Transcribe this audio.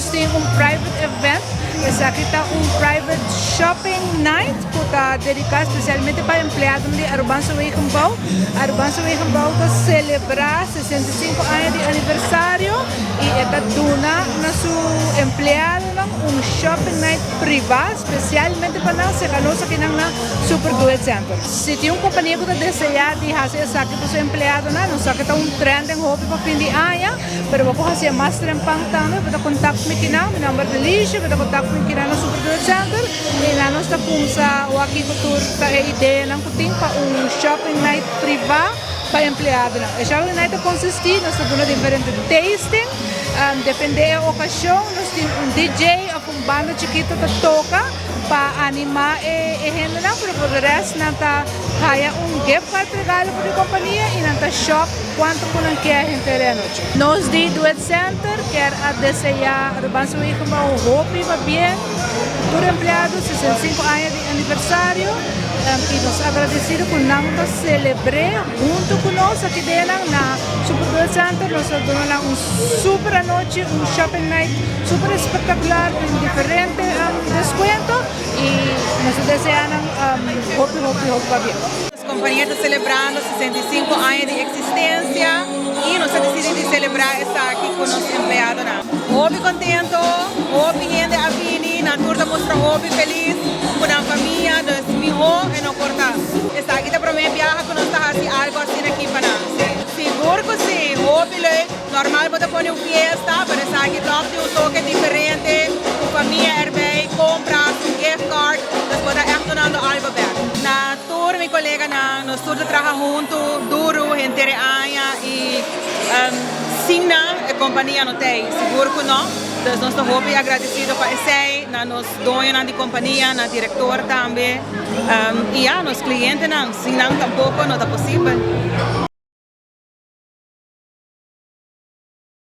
Nos tin un private event. Esaki ta un private shopping night ku ta dediká spesialmente pa empleadonan di Arubaanse Wegenbouw. Arubaanse Wegenbouw ta selebrá 65 aña di aniversario i e ta duna na su empleadonan un shopping night privá spesialmente pa nan serka nos akinan na Super Duet Center. Si tin un kompania ku ta deseá di hasi esaki pa su empleadonan, nos sa ku ta un trend den hopi pa fin di aña. Pero bo por hacia mas trempan tambe, bo ta contact mi kinan, mi nomber ta Liesje, bo ta contact mi kinan na Super Duet Center y nan nos ta cumsa wak kico tur ta e ideanan cu tin pa un shopping night priva pa empleadonan. E shopping night ta consisti, nos ta duna diferente tasting, depende e ocasion nos tin un DJ of un banda chikito ta toca pa anima e hendenan, pero por de rest nan ta haya un gift card regalo for di compania y nan ta shop cuanto cu nan kier henter e anochi. Nos di Duet Center kier a desea Rubanse Wegenbouw hopi pabien tur empleado 65 aña di aniversario y nos agradecido cu nan ta celebre hunto cu nos aki denan na Super Duet Center. Nos a duna nan un super anochi, un shopping night super espectacular cu diferente descuento y nos ta desea nan hopi hopi hopi pabien. Nos compania ta celebrando 65 aña di existencia y nos a dicidi di celebra esaki cu nos empleadonan. Hopi contento, hopi hende a bini, nan tur ta mustra hopi feliz cu nan famia, dus miho e no por ta. Esaki ta prome biaha cu nos ta haci algo asina aki pa nan. Sigur cu si, hopi leuk. Normal bo ta pone un fiesta, pero esaki toch tin un toke diferente, cu famia erbij, compras, un gift card, dus bo ta echt dunando algo bek. Na tur mi coleganan, nos tur ta traha hunto, duro, henter e aña y sin nan e compania no t'ey, sigur cu no. Dus nos ta hopi agradecido pa esey, na nos doñonan di compania, na director tambe, y ya, nos clientenan, sin nan tampoco no ta posibel.